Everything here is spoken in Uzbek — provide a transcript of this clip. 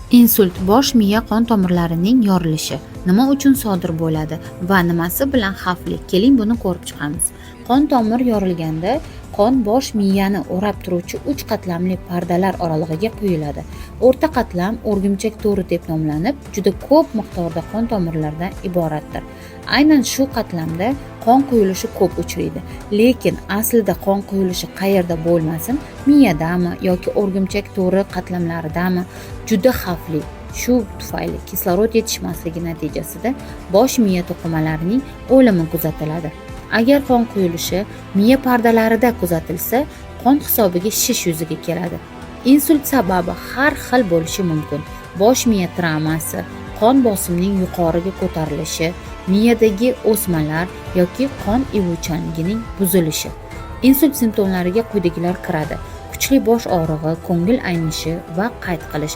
Insult bosh miya qon tomirlarining yorilishi nima uchun sodir bo'ladi va nimasi bilan xavfli? Keling, buni ko'rib chiqamiz. Qon tomir yorilganda qon bosh miyani o'rab turuvchi uch qatlamli pardalar oralig'iga quyiladi. O'rta qatlam o'rgimchak to'ri deb nomlanib, juda ko'p miqdorda qon tomirlardan iboratdir. Aynan shu qatlamda qon quyilishi ko'p uchraydi. Lekin aslida qon quyilishi qayerda bo'lmasin, miyadami yoki o'rgimchak to'ri qatlamlaridami, juda xavfli. Shu tufayli kislorod yetishmasligi natijasida bosh miya to'qimalarining o'limi kuzatiladi. Agar qon quyilishi miya pardalarida kuzatilsa, qon hisobiga shish yuzaga keladi. Insult sababi har xil bo'lishi mumkin: bosh miya travmasi, qon bosimining yuqoriga ko'tarilishi, miyadagi o'smalar yoki qon ivuvchanligining buzilishi. Insult simptomlariga quyidagilar kiradi: kuchli bosh og'rig'i, ko'ngil aynishi va qayt qilish.